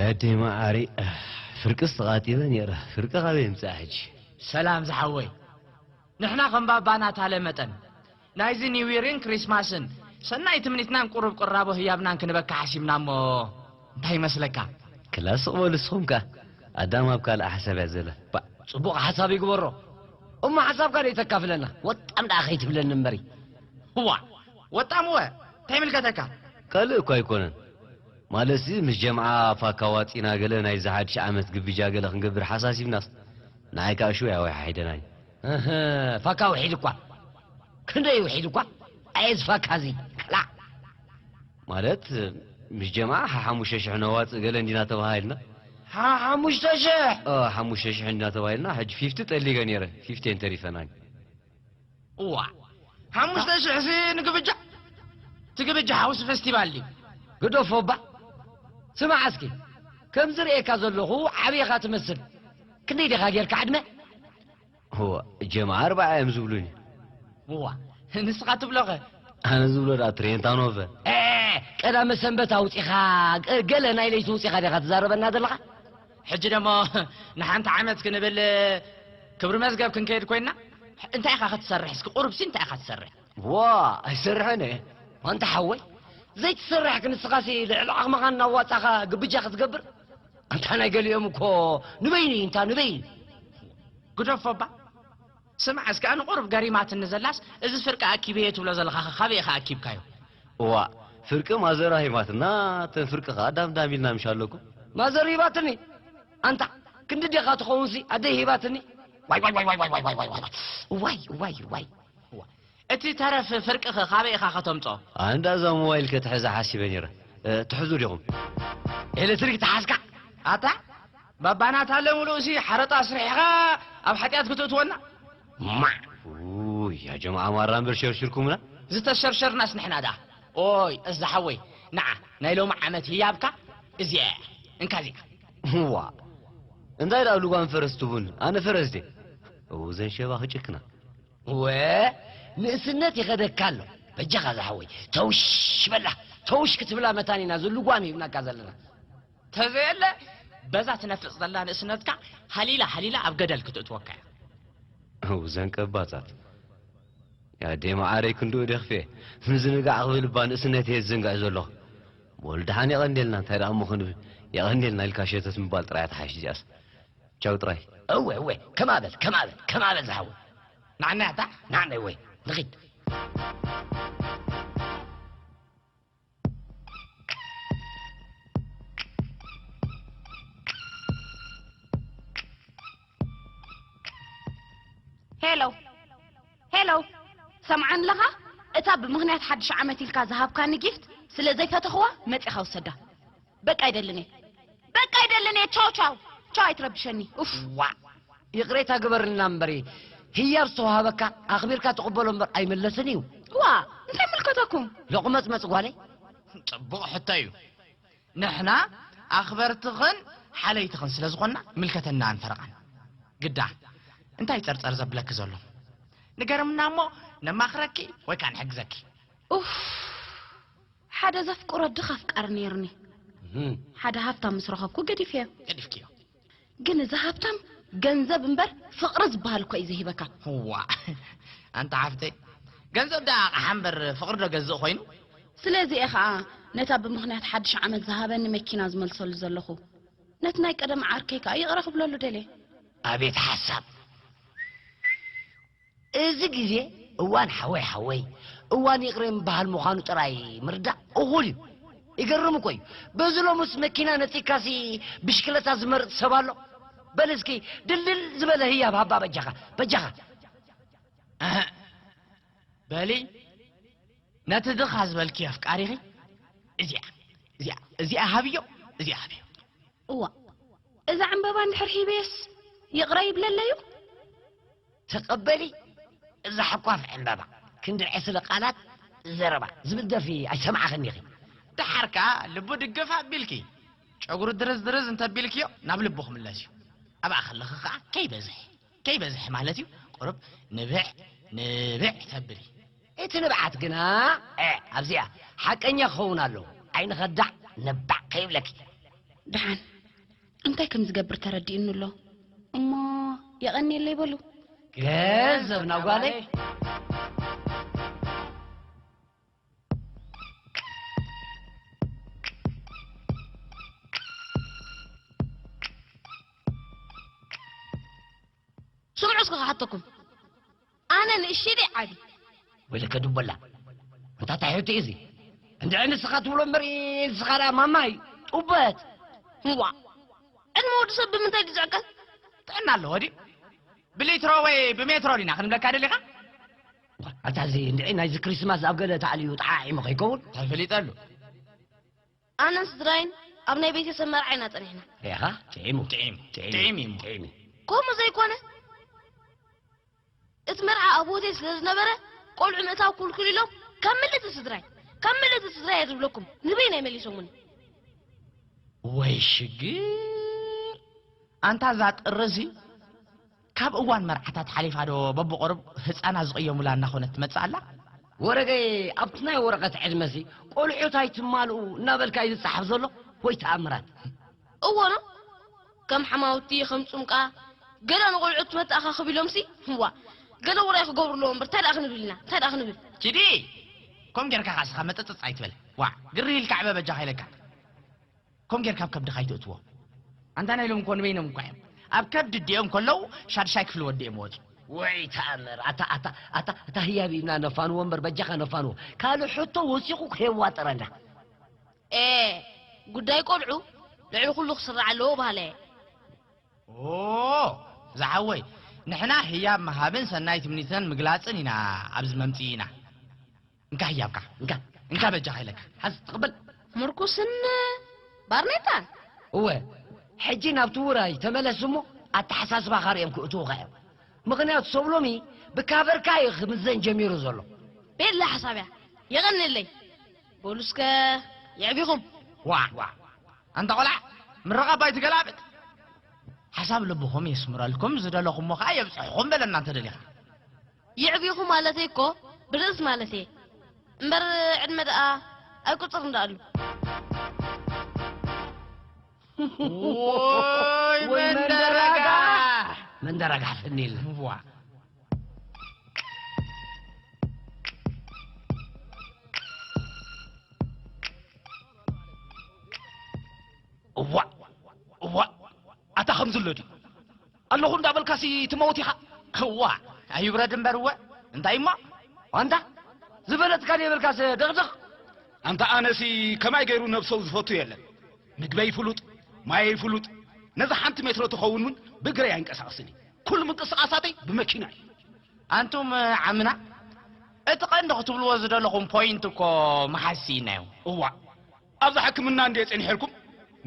ኣደይ መዓረይ፣ ፍርቅስ ተቓጢበ ነይረ። ፍርቂ ካበይ ይምጻእ ሕጂ? ሰላም ዝሓወይ። ንሕና ከም ባባና ታለ መጠን ናይዚ ኒው ይርን ክሪስማስን ሰናይ ትምኒትናን ቁሩብ ቅራቦ ህያብናን ክንበካ ሓሲብና እሞ እንታይ ይመስለካ? ክላ ስቕ በሉ ንስኹም ከኣ። ኣዳም ኣብ ካልእ ሓሳብ እያ ዘላ። ባእ። ጽቡቕ ሓሳብ ይግበሮ። እሞ ሓሳብካ ደይ ተካፍለና? ወጣም ደኣ ከይትብለኒ እምበሪ። እዋ፣ ወጣም እወ፣ እንታይ ይምልከተካ? ካልእ እኳ ኣይኮነን። ማለትሲ ምስ ጀምዓ ፋካ ዋጺና ገለ ናይዚ ሓድሽ ዓመት ግብጃ ገለ ክንገብር ሓሳሲብናስ፣ ንዓይ ከኣ ሽው እያ ወሓሒደናኒ። እህ፣ ፋካ ውሒድ እኳ። ክንደይ ውሒድ እኳ? ኣየ ዝፋካ እዚ፣ ክላእ። ማለት፣ ምስ ጀምዓ ሓሙሽተ ሽሕ ነዋጽእ ገለ እንዲና ተባሃሂልና። ሓሙሽተ ሽሕ? እ፣ ሓሙሽተ ሽሕ እንዲና ተባሂልና፣ ሕጂ ፊፍቲ ጠሊገ ነይረ፣ ፊፍቴን ተሪፈናኒ። እዋ፣ ሓሙሽተ ሽሕ ሲ ንግብጃ? ትግብጃ ሓውሲ ፌስቲቫል ድዩ? ግደፎ እባ። ስማዕ እስኪ፣ ከም ዝርእየካ ዘለኹ ዓብኻ ትመስል። ክንደይ ዲኻ ጌርካ ዕድመ? እዋ፣ ጀምዓ ኣርባዓ እዮም ዝብሉኒ። እዋ፣ ንስኻ ትብሎኸ? ኣነ ዝብሎ ደኣ ትሬንታ ኖቨ። ኤ፣ ቀዳመ ሰንበት ኣውጺኻ፣ ገ-፣ ገለ ናይ ለይቲ ውጺኻ ዲኻ ትዛረበና ዘለኻ? ሕጂ ደሞ ንሓንቲ ዓመት ክንብል ክብሪ መዝገብ ክንከይድ ኮይና፣ እንታይ ኢኻ ክትሰርሕ? እስኪ ቁሩብሲ እንታይ ኢኻ ትሰርሕ? ዋ፣ ኣይሰርሕን እየ። ኣንታ ሓወይ፣ ዘይትሰርሕ ክንስኻሲ ልዕሊ ዓቕምኻ እናዋጻኻ ግብጃ ክትገብር? ኣንታ ናይ ገሊኦም እኮ ንበይኑ እዩ፣ እንታ ንበይኑ። ግደፎ እባ። ስማዕ እስከ፣ ኣነ ቁሩብ ገሪማትኒ ዘላስ፣ እዚ ፍርቂ ኣኪበዮ ትብሎ ዘለኻ ኸ ካበይ ኢኻ ኣኪብካዮ? እዋ፣ ፍርቂ ማዘራ ሂባትና፣ እተን ፍርቂ ኸኣ ዳምዳም ኢልና ምሽ ኣለኩም። ማዘር ሂባትኒ? ኣንታ፣ ክንዲ ዴኻ ትኸውንሲ፣ ኣደይ ሂባትኒ? ዋይ፣ ዋይ፣ ዋይ፣ ዋይ፣ ዋይ፣ ዋይ፣ ዋይ፣ ዋይ። እዋ፣ እቲ ተረፍ ፍርቂ ኸ ካበይ ኢኻ ከተምጾ? ኣንዳ እዛ ሞባይል ከ ትሕዛ ሓሲበ ነይረ። እ፣ ትሕዙ ዲኹም? ኤሌክትሪክ ተሓዝካ? ኣታ፣ ባባናታ ለምሉእሲ ሓረጣ ኣስሪሕኻ ኣብ ሓጢኣት ክትእትወና? ማዕ! ውይ፣ ያ ጀምዓ ማራ እምበር ሸርሽርኩምና። ዝተሸርሸርናስ ንሕና ደኣ። ኦይ፣ እዛ ሓወይ፣ ንዓ፣ ናይ ሎሚ ዓመት ህያብካ እዚኣ እያ። እንካ እዚኣ። እዋ፣ እንታይ ደኣ ልጓም ፈረስ ትቡን? ኣነ ፈረስ ድየ? እው፣ ዘን ሸባ ክጭክና። ወ፣ ንእስነት ይኸደካ ኣሎ። በጃኻ ዝሓወይ፣ ተውሽ በላ። ተውሽ ክትብላ መታን ኢና ዝልጓም ሂብናካ ዘለና። ተዘየለ፣ በዛ ትነፍጽ ዘላ ንእስነትካ ሃሊላ ሃሊላ ኣብ ገደል ክትእትወካ እያ። እው፣ ዘን ቀባጻት። ያዴ መዓረይ ክንድኡ ደኽፌ። ምዝንጋዕ ክብል እባ ንእስነተይ ዝዝንግዕ ዘለኹ። በሉ ደሓን የቐንየልና፣ እንታይ ደኣ እሞ ክንብል? የቐንየልና ኢልካ ሸተት ምባል ጥራይ እያ ትሓይሽ እዚኣስ። ቻው ጥራይ። እወ፣ እወ፣ ከማበል፣ ከማበል፣ ከማበል ዝሓወይ። ንዓና እታ፣ ንዓና እወ፣ ንኺድ። ሄሎ፣ ሄሎ፣ ሰምዓኒ ኣለኻ? እታ ብምኽንያት ሓድሽ ዓመት ኢልካ ዝሃብካኒ ጊፍት ስለ ዘይፈተኽዋ መጺኻ ውሰዳ። በቃ ኣይደልን እየ። በቃ ኣይደልን እየ። ቻው፣ ቻው። ቻው፣ ኣይትረብሸኒ። ኡፍ። ዋ፣ ይቕሬታ ግበርልና እምበሪ፣ ህያብ ዝተዋህበካ ኣኽቢርካ ትቕበሎ እምበር ኣይምለስን እዩ። ዋ፣ እንታይ ምልከተኩም? ሎቕመጽመጽ ጓለይ። ጽቡቕ ሕቶ እዩ። ንሕና ኣኽበርትኽን ሓለይትኽን ስለ ዝኾንና ምልከተናን ፈረቓን። ግዳ፣ እንታይ ጸርጸር ዘብለኪ ዘሎ? ንገርምና እሞ ነማኽረኪ ወይ ከኣ ንሕግዘኪ። ኡፍ፣ ሓደ ዘፍቅሮ ድኻ ኣፍቃሪ ነይሩኒ። እም። ሓደ ሃብታም ምስ ረኸብኩ ገዲፈዮ። ገዲፍክዮ። ግን እዚ ሃብታም ገንዘብ እምበር ፍቕሪ ዝበሃል እኮ እዩ ዘይህበካ። እዋ፣ ኣንታ ሓፍተይ፣ ገንዘብ ደኣ ኣቕሓ እምበር ፍቕሪ ዶ ገዝእ ኮይኑ? ስለዚ እየ ኸኣ ነታ ብምኽንያት ሓድሽ ዓመት ዝሃበኒ መኪና ዝመልሰሉ ዘለኹ። ነቲ ናይ ቀደም ዓርከይ ከኣ ይቕረ ክብለሉ ደልየ። ኣቤት ሓሳብ! እዚ ግዜ እዋን ሓወይ ሓወይ፣ እዋን ይቕረ ምበሃል ምዃኑ ጥራይ ምርዳእ እኹል እዩ። ይገርም እኮ እዩ። በዚ ሎምስ መኪና ነጺግካሲ ብሽክለታ ዝመርጽ ሰብ ኣሎ? በል እስኪ ድልድል ዝበለ ህያብ ሃባ በጃኻ፣ በጃኻ። ኣህ፣ በሊ ነቲ ድኻ ዝበልኪ ኣፍቃሪኺ እዚኣ፣ እዚኣ፣ እዚኣ ሃብዮ፣ እዚኣ ሃብዮ። እዋ፣ እዛ ዕምበባ እንድሕር ሂበየስ ይቕረ ይብለለዩ? ተቐበሊ እዛ ሓኳፍ ዕምበባ፣ ክንዲ ዕስለ ቃላት ዘረባ ዝብል ደርፊ ኣይሰማዕኽን ኢኺ። ደሓር ከኣ ልቡ ድግፍ ኣቢልኪ፣ ጨጉሩ ድርዝ ድርዝ እንተቢልክዮ ናብ ልቡ ክምለስ እዩ። ኣብኣ ከለኺ ከኣ ከይበዝሕ፣ ከይበዝሕ ማለት እዩ፣ ቁሩብ ንብዕ ንብዕ ተብሊ። እቲ ንብዓት ግና፣ እ፣ ኣብዚኣ ሓቀኛ ክኸውን ኣለዎ። ዓይኒ ከዳዕ ነባዕ ከይብለኪ። ደሓን እንታይ ከም ዝገብር ተረዲኡኒ ኣሎ። እሞ የቐንየለይ በሉ። ገንዘብ ናጓለይ። ስምዑ እስከ ክሓተኩም፣ ኣነ ንእሽተይ ድየ ዓቢ? ወይለከ ዱበላ፣ እንታይ ሕቶ እዚ? እንድዒ ንስኻ ትብሎ እምበር፣ ንስኻ ደኣ ማማይ ጡበት። እዋ፣ ዕድመ ወዲ ሰብ ብምንታይ ድዩ ዝዕቀን? ጥዕና ኣለዎ ድዩ? ብሊትሮ ወይ ብሜትሮ ዲና ክንብለካ ደሊኻ? ኣታ እዚ እንድዒ ናይዚ ክሪስማስ ኣብ ገለ ተዓልዩ ጠዓዒሙ ከይከውን? ተፈሊጠሉ። ኣነን ስድራይን ኣብ ናይ ቤተሰብ መርዓ ኢና ጸኒሕና። ሪኻ? ጥዒሙ። ጥዒሙ። ጥዒሙ። ጥዒሙ። ከምኡ ዘይኮነ፣ እቲ መርዓ ኣብ ሆቴል ስለ ዝነበረ፣ ቆልዑ ምእታው ክልኩል ኢሎም፣ ካብ ምልእቲ ስድራይ፣ ካብ ምልእቲ ስድራይ እየ ዝብለኩም፣ ንበይነይ መሊሶምኒ። ወይ ሽግር! ኣንታ እዛ ጥሪ እዚ ካብ እዋን መርዓታት ሓሊፋ ዶ በብቑሩብ ህጻናት ዝቕየሙላ እናኾነት ትመጽእ ኣላ? ወረገይ፣ ኣብቲ ናይ ወረቐት ዕድመሲ ቆልዑት ኣይትማልኡ እናበልካ እዩ ዝጸሓፍ ዘሎ? ወይ ተኣምራት! እዎ ዶ? ከም ሓማውቲ፣ ከም ጽምቃ፣ ገለ ንቆልዑት መተኣኻኽብ ኢሎምሲ፣ ህዋ፣ ገለ ውራይ ክገብሩ ኣለዎም እምበር፣ እንታይ ደኣ ክንብል ኢና? እንታይ ደኣ ክንብል? ኪዲ! ከም ጌርካ ከኣ ስኻ መጠጠጽ ኣይትበል። ዋዕ፣ ግርህ ኢልካ ዕበ በጃኻ ኢለካ። ከም ጌርካ ኣብ ከብድኻ ኣይትእትዎ። ኣንታ ናይ ሎም እኮ ንበይኖም እኳ እዮም። ኣብ ከብዲ ኣዲኦም ከለዉ ሻድሻይ ክፍሊ ወዲኦም ወጹ። ወይ ተኣምር! ኣታ፣ ኣታ፣ ኣታ፣ ኣታ ህያብ ኢልና ነፋንዎ እምበር በጃኻ ነፋንዎ። ካልእ ሕቶ ወሲኹ ከየዋጥረና። ኤ፣ ጉዳይ ቆልዑ ልዕሊ ኩሉ ክስራዕ ኣለዎ በሃላይ እየ። ኦ፣ ዝሓወይ፣ ንሕና ህያብ ምሃብን ሰናይ ትምኒትናን ምግላጽን ኢና ኣብዚ መምጽኢና። እንካ ህያብካ፣ እንካ፣ እንካ በጃኻ ኢለካ። ሓዝ፣ ትቕበል። ምርኩስን ባርኔጣን። እወ፣ ሕጂ ናብቲ ውራይ ተመለስ እሞ ኣተሓሳስባኻ ርእዮም ክእትዉኻ እዮም። ምኽንያቱ ሰብ ሎሚ ብካበርካ እዩ ክምዘን ጀሚሩ ዘሎ። ቤላ ሓሳብያ፣ የቐንየለይ። በሉ እስከ የዕቢኹም። ዋዕ፣ ዋዕ። ኣንታ ቆልዓ፣ ምረቓ ባይ ትገላብጥ። ሓሳብ ልብኹም የስምረልኩም፣ ዝደለኹሞ ኸኣ የብጽሕኹም በለና እንተ ደሊኻ። የዕቢኹም ማለተይ እኮ ብርእስ ማለተይ እምበር ዕድመ ደኣ ኣይቁጽርን ደኣሉ። ወይ መንደረጋ! መንደረጋ ፍኒል። ዋ። እዋ፣ እዋ፣ ኣታ ከምዚ ኣሎ ድዩ? ኣለኹ እንዳበልካሲ ትመውት ኢኻ። እዋ፣ ኣይብረድ እምበር እወ። እንታይ እሞ? ኣንታ ዝበለትካ ዘይብልካስ ደቕድቕ። ኣንታ ኣነሲ ከማይ ገይሩ ነብሰው ዝፈቱ የለን። ምግበይ ፍሉጥ፣ ማየይ ፍሉጥ። ነዛ ሓንቲ ሜትሮ ትኸውን እውን ብእግረይ ኣይንቀሳቐስን እየ። ኩሉ ምንቅስቓሳተይ ብመኪና እዩ። ኣንቱም ዓምና፣ እቲ ቀንዲ ክትብልዎ ዝደለኹም ፖይንት እኮ መሓዝ ስኢናዮ። እዋ፣ ኣብዛ ሕክምና እንድየ ጸኒሐልኩም፣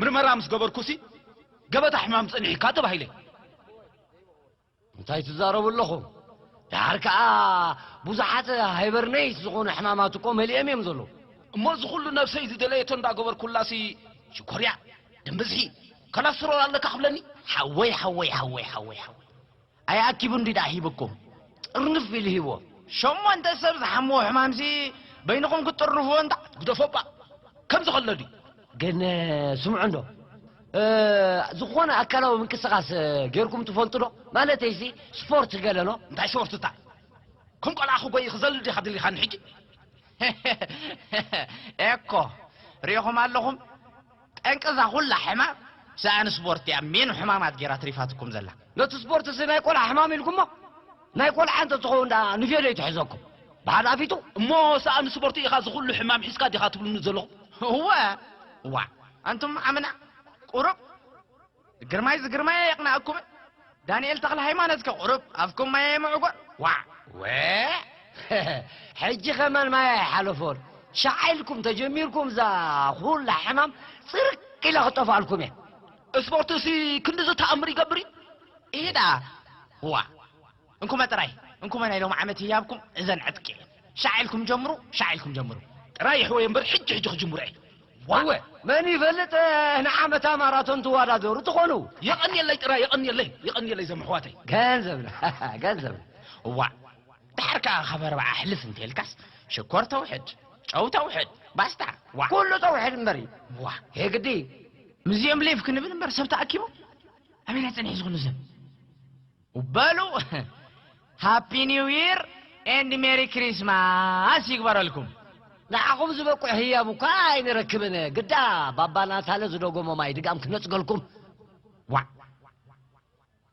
ምርመራ ምስ ገበርኩሲ፣ ገበታ ሕማም ጸኒሕካ ተባሂለ። እንታይ ትዛረቡ ኣለኹም? ደሓር ከኣ ብዙሓት ሃይበርኔት ዝኾኑ ሕማማት እኮ መሊኦም እዮም ዘለዉ። እሞ እዚ ኩሉ ነብሰይ ዝደለየቶ እንዳገበርኩላሲ ሽኮርያ፣ ደም ብዝሒ፣ ኮለስትሮል ኣለካ ክብለኒ? ሓወይ፣ ሓወይ፣ ሓወይ፣ ሓወይ፣ ሓወይ። ኣይኣኪቡ እንዲ ደኣ ሂብኩም። ጥርንፍ ኢሉ ሂብዎ። ሸሞንተ ሰብ ዝሓምዎ ሕማምሲ በይንኹም ክትጥርንፍዎ እንታ? ግደፎ እባ። ከምዚ ከሎ ድዩ? ግን ስምዑ እንዶ፣ እ፣ ዝኾነ ኣካላዊ ምንቅስቓስ፣ እ፣ ጌርኩም ትፈልጡ ዶ? ማለተይሲ ስፖርት ገለ ዶ? እንታይ ስፖርት እታ? ከም ቆልዓ ክጎይ ክዘል ዲኻ ደሊኻኒ ሕጂ? ኤኮ፣ ሪኢኹም ኣለኹም? ጠንቂ እዛ ኩላ ሕማም ሰኣን ስፖርት እያ ሜኑ ሕማማት ጌራ ትሪፋትኩም ዘላ። ነቲ ስፖርትሲ ናይ ቆልዓ ሕማም ኢልኩሞ? ናይ ቆልዓ እንተትኸውን ደኣ ንፌዶ ይትሕዘኩም። ብሓዳፊቱ። እሞ ሰኣን ስፖርት ኢኻ እዚ ኩሉ ሕማም ሒዝካ ዲኻ ትብሉኒ ዘለኹም? እወ። እዋ፣ ኣንቱም ዓምና ቁሩብ ግርማይ ዝግርማይ የቕናእኩምን። ዳንኤል ተኽለ ሃይማኖት ከ ቁሩብ ኣፍኩም ማይ ኣይምዕጎር። ዋዕ። ወ-፣ ሕጂ ከማን ማይ ኣይሓለፎን። ሻዕ ኢልኩም ተጀሚርኩም እዛ ኩላ ሕማም ጽርቅ ኢላ ክጠፍኣልኩም እየ። ስፖርትሲ ክንድዚ ተኣምር ይገብር እዩ? ኢሂ ደኣ። ዋ። እንኩመ ጥራይ፣ እንኩመ ናይ ሎሚ ዓመት ህያብኩም እዘን ዕጥቂ እየን። ሻዕ ኢልኩም ጀምሩ፣ ሻዕ ኢልኩም ጀምሩ። ጥራይ ይሕወይ እምበር ሕጂ ሕጂ ክጅምሮ እየ። ዋ። እወ፣ መን ይፈልጥ፣ ንዓመታ ማራቶን ትወዳደሩ ትኾኑ። የቐንየለይ ጥራይ፣ የቐንየለይ፣ የቐንየለይ ዘም ኣሕዋተይ። ገንዘብ፣ ገንዘብ። እዋ፣ ድሓር ከኣ ካብ ኣርብዓ ሕልፍ እንተልካስ፣ ሽኮር ተውሕድ፣ ጨው ተውሕድ፣ ባስታ፣ ዋ። ኩሉ ተውሕድ እምበሪ። ዋ። ሄግዲ፣ ምስዚኦም ሊፍ ክንብል እምበር ሰብ ተኣኪቡ ኣበይና ጸኒሑ ዝኹሉ ሰብ? በሉ ሃፒ ኒው ይር ኤንድ ሜሪ ክሪስማስ ይግበረልኩም። ንዓኹም ዝበቁዕ ህያብ እኳ ኣይንረክብን። ግዳ ባባ ናታለ ዝደጎሞ ማይ ድጋም ክነጽገልኩም። ዋ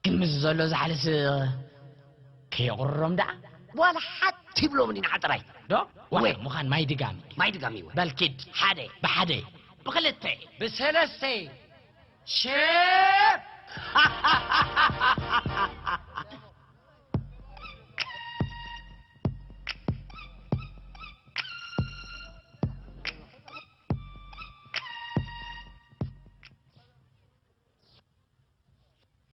ግን ምስ ዘሎ ዛሕልስ ከየቑርሮም ደኣ። ዋላ ሓቲ ይብሎምን ኢና ጥራይ። ዶ? ዋ፣ ወይ። ምዃን ማይ ድጋም። ማይ ድጋም ይወ። በልኪድ። ሓደ። ብሓደ። ብኽልተ። ብሰለስተ። ሸፍ!